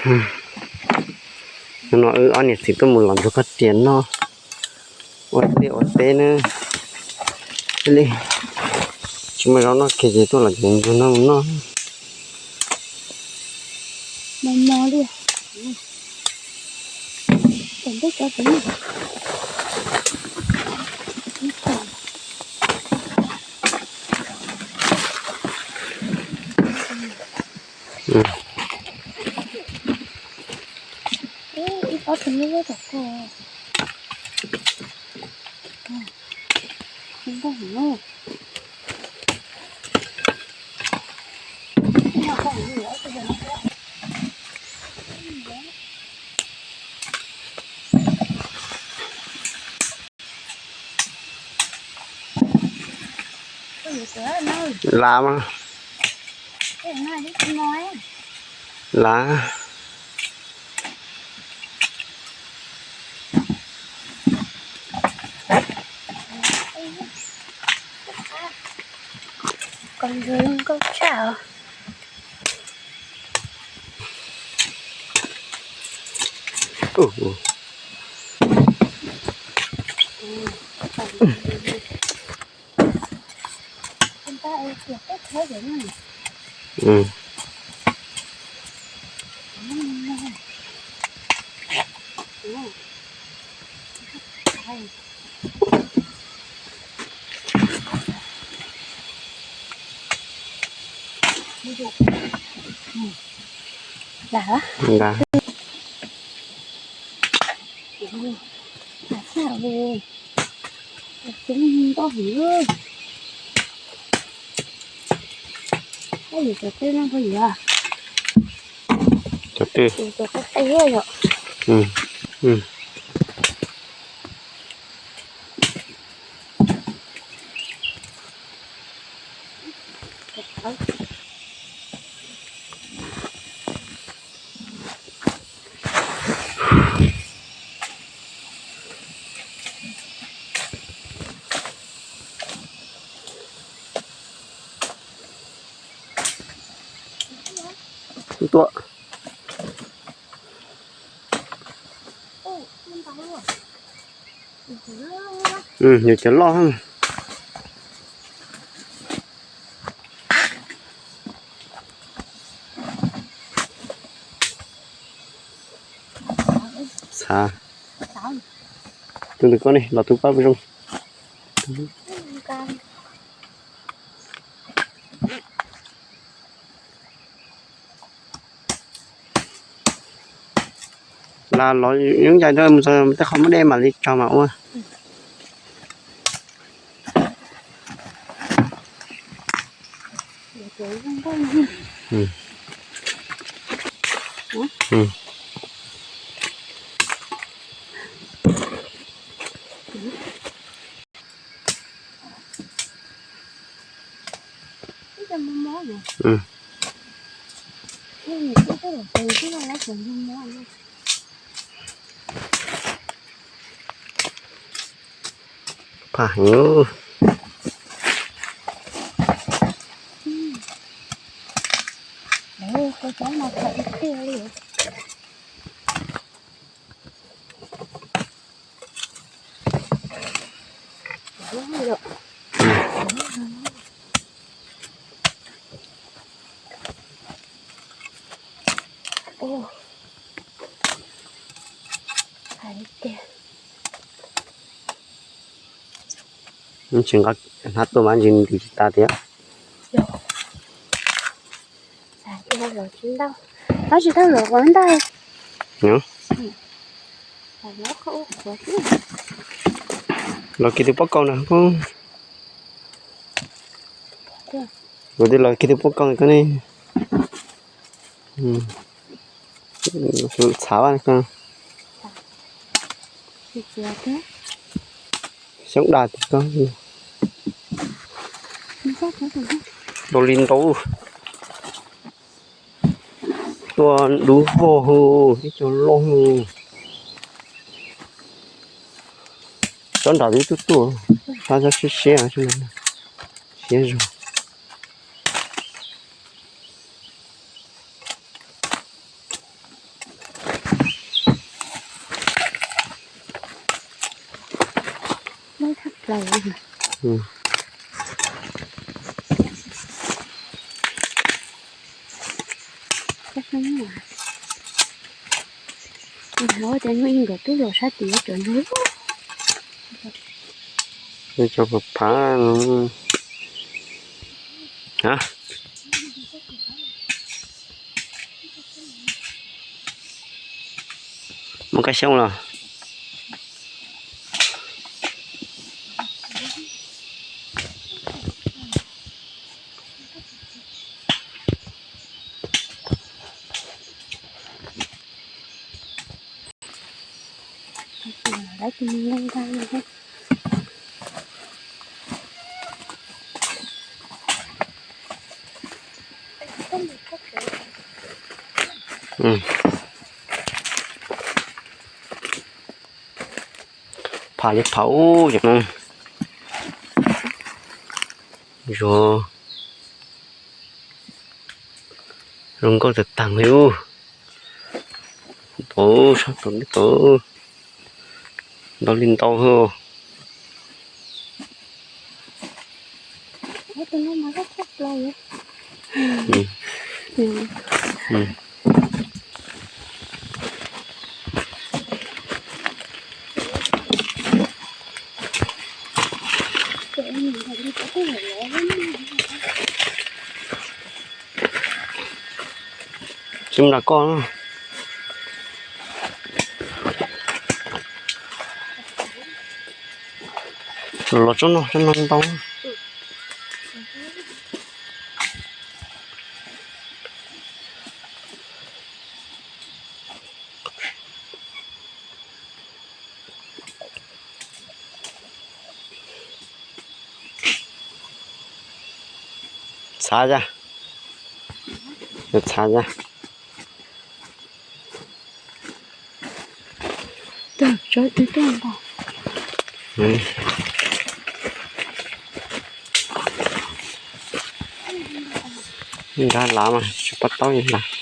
Hnub no wb ob niam txiv tuaj mus los ntsuag koj riam noj, ua liaj ua teb na. Li tsis muaj zaub noj kiag ces tuaj los ces ntsuag noj mus noj. Lav mas. Lav. Cov twg? Tuaj. Yus cov loj. Xav. Tus ntawm koj ne los tus pab zoo. Las los yoov yais rau mus txog tej qhov muaj dej mam li tso mas ua. Phaj heev. Tsis nqa hnab tuaj mas ntsis ntim tsis tas tiag. Tab sis tau luam quav ntaj. Los kiag tus pob kau na. Kuv twb los kiag tus pob kau ko ne. Txhav xyoob daj tiag ko. Ntau li ntau. Tuaj dub vog hwj, ib co loj hwj. Tsob nram twb tuaj tuaj, tab tsob siab siab, siab zog. Los, ua cas nyuj ib nkawd twb los sab tid cov ntawd. Cov phav phav no. Muaj kab xyoob los? Pham li pham ub, zuag zoo nkauj tag tag li ub. Tau sab tau li tau, ntau li ntau. Tsis nram koj los tsob no, tsob no ntau. Txhav ya, txhav ya. Nrab lav mas tsis pab taub li lawm.